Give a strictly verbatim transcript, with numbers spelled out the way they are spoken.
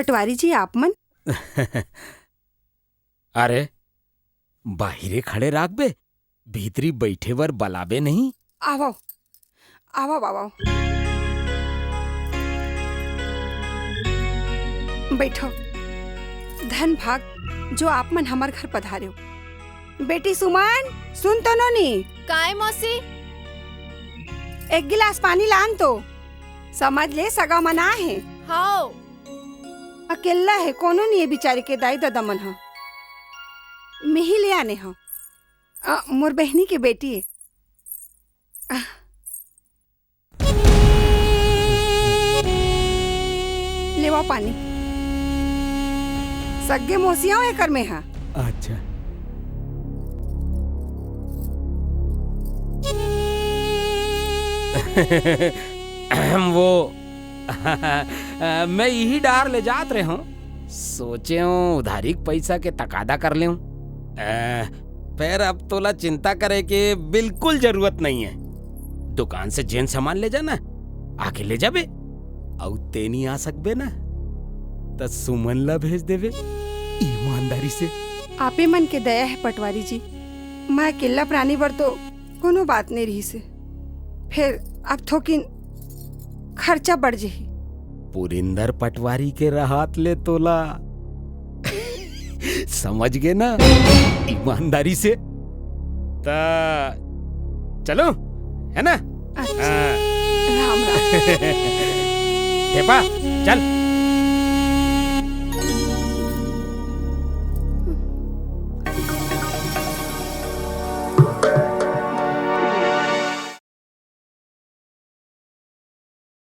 पटवारी जी, आप मन? अरे, बाहिरे खड़े राखबे, भीतरी बइठे बर बलाबे नहीं। आवव, आवव, आवव। बइठव। धन भाग, जो आप मन हमर घर पधारेव। बेटी सुमन, सुन तो नोनी। काय मौसी? एक गिलास पानी लान तो। समझ ले, सगा मन आए हे। हाव। अकेल्ला हे, कोनो नइ हे बिचारी के दाई ददा मन ह। मेही ले आने हंव। अ, मोर बहिनी के बेटी हे। अ। लेवा पानी। सग्गे मौसी हंव एकर में ह। अच्छा। वो, मैं इही डार ले जात रहेंव, सोचेंव उधारी के पइसा के तकादा कर लेंव। अ, फेर अब तोला चिंता करे के बिल्कुल जरूरत नइ हे। दुकान से जेन सामान ले जाना, आके ले जाबे। अउ तें नइ आ सकबे ना, त सुमन ला भेज देबे, ईमानदारी से। आपे मन के दया हे पटवारी जी, मैं अकेल्ला प्राणी बर तो कोनो बात नइ रहिस हे। फेर अब थोकिन खर्चा बढ़ जही। पुरिंदर पटवारी के रहत ले तोला समझ गे ना, ईमानदारी से। त चलो, है ना? अच्छा। हाँ। राम राम। ढेपा, चल।